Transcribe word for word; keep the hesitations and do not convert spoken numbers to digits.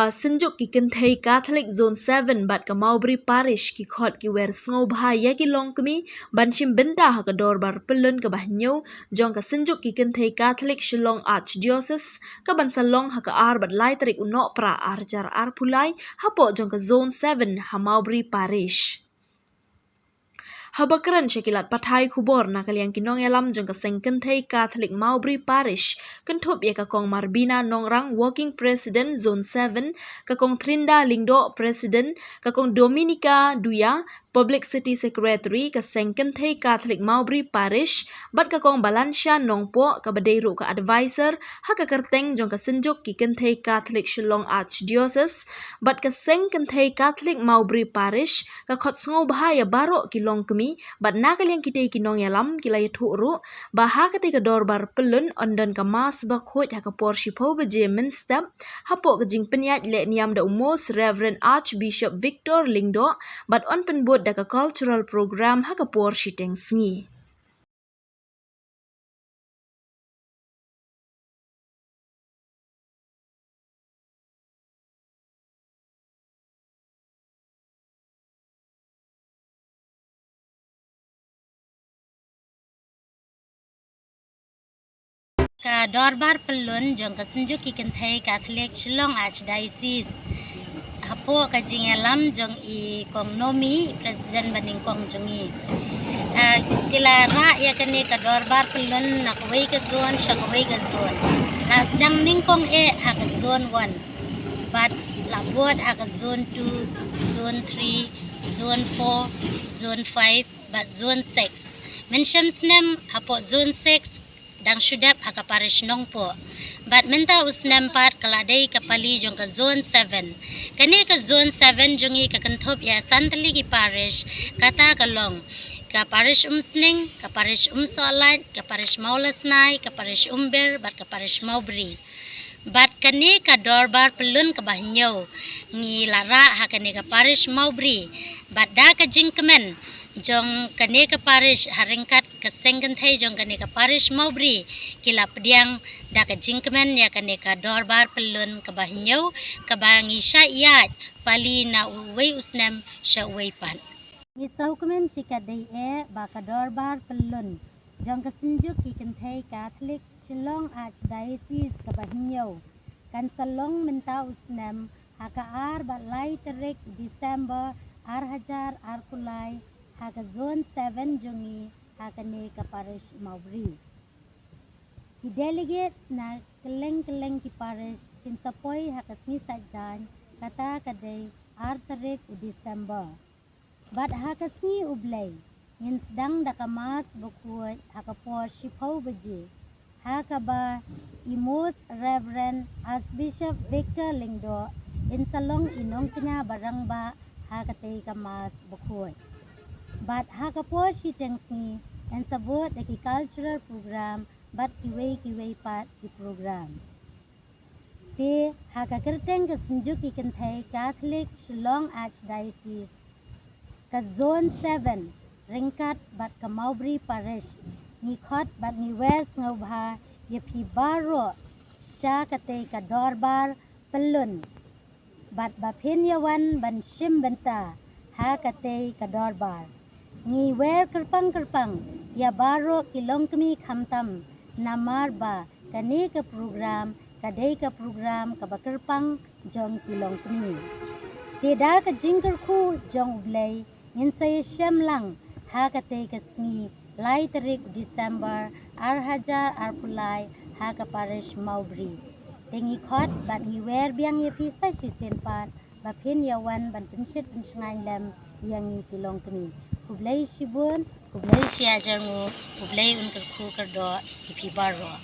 Ka Synjuk ki Kynthei Catholic Zone seven bad ka Mawbri Parish ki khot ki wer sngewbha ïa ki longkmie ban shim bynta ha ka dorbar pyllun kaba hynñiew jong ka Synjuk ki Kynthei Catholic Shillong Archdiocese, kaban sa long ha ka ar bad lai tarik u Nohprah ar hajar arphew lai, hapoh jong ka Zone seven ha Mawbri Parish. Haba kren sha ki lad pathai khubor na ka liang ki nongïalam jong ka Seng Kynthei Catholic Mawbri Parish, kynthup ïa ka Kong Marbina Nongrang, Working President Zone seven, ka Kong Trinda Lyngdoh, President, ka Kong Dominica Duya, Publicity Secretary ka Seng Kynthei Catholic Mawbri Parish, bad ka Kong Balansha Nongpoh, kaba dei ruh ka advisor ha ka kyrteng jong ka Synjuk ki Kynthei Catholic Shillong Archdiocese, bad ka Seng Kynthei Catholic Mawbri Parish, ka khot sngewbha ïa baroh ki longkmie, bad na ka liang kitei ki nongïalam ki la ïathuh ruh ba ha katei ka dorbar pyllun yn don ka Mass bakhuid ha ka por shiphew baje mynstep, hapoh ka jingpynïaid lehniam da u Most Reverend Archbishop Victor Lyngdoh, bad yn pynbud da ka cultural program ha ka por shiteng sngi. Ka dorbar pyllun jong ka Synjuk ki Kynthei Catholic Shillong Archdiocese, hapoh ka jingïalam jong i Kong Nomi, i President banyngkong jong i. Ah, ki la rah ïa kane ka dorbar pyllun na kawei ka zone sha kawei ka zone. La sdang nyngkong eh ha ka Zone one, bad la bud ha ka Zone two, Zone three, Zone four, Zone five, bad Zone six. Mynshem snem hapoh Zone six dang shu dep ha ka Parish Nongpoh. Bad mynta u snem pat ka la dei ka pali jong ka Zone seven. Kane ka Zone seven jong i ka kynthup ïa san tylli ki parish, kata ka long ka Parish Umsning, ka Parish Umsohlait, ka Parish Mawlasnai, ka Parish Umbir, bad ka Parish Mawbri. Bad kane ka dorbar pyllun kaba hynñiew ngi la rah ha kane ka Parish Mawbri. Bad da ka jingkmen jong kane ka parish, ha ryngkat ka Seng Kynthei jong kane ka Parish Mawbri, ki la pdiang da ka jingkmen ïa kane ka dorbar pyllun kaba hynñiew, kaba ngi shah ïaid pali na uwei u snem sha uwei pat. Ngi sngewkmen shikatdei eh ba ka dorbar pyllun jong ka Synjuk ki Kynthei Catholic Shillong Archdiocese kaba hynñiew kan sa long mynta u snem ha ka ar bad lai tarik December ar hajar arphew lai, ha ka Zone seven jong ngi, ha kane ka Parish Mawbri. Ki delegates na kylleng kylleng ki parish kin sa poi ha ka sngi Saitjaiñ, kata ka dei ar tarik u December. Bad ha ka sngi U Blei ngin sdang da ka Mass bakhuid ha ka por shiphew baje, ha kaba i Most Reverend Archbishop Victor Lyngdoh in sa long i nongkñia barangbah ha katei ka Mass bakhuid. Bad ha ka por shiteng sngi yn sa bud da ki cultural program bad kiwei kiwei pat ki program. Te ha ka kyrteng ka Synjuk ki Kynthei Catholic Shillong Archdiocese, ka Zone seven, ryngkat bad ka Mawbri Parish, ngi khot bad ngi wer sngewbha ïa phi baroh sha katei ka dorbar pyllun, bad ba phin ïa wan ban shim bynta ha katei ka dorbar. Ngi wer kyrpang kyrpang ïa baroh ki longkmie khamtam, namar ba kane ka program ka dei ka program kaba kyrpang jong ki longkmie. Te da ka jingkyrkhu jong U Blei ngin sa ïashem lang ha katei ka sngi lai tarik December ar hajar arphew lai ha ka Parish Mawbri. Te ngi khot bad ngi wer biang ïa phi sa shisien pat ba phin ïa wan ban pynshit pynshngaiñ lem ïa ngi ki longkmie. Khublei shibun, khublei shihajar nguh, U Blei un kyrkhu kyrdoh ïa phi baroh.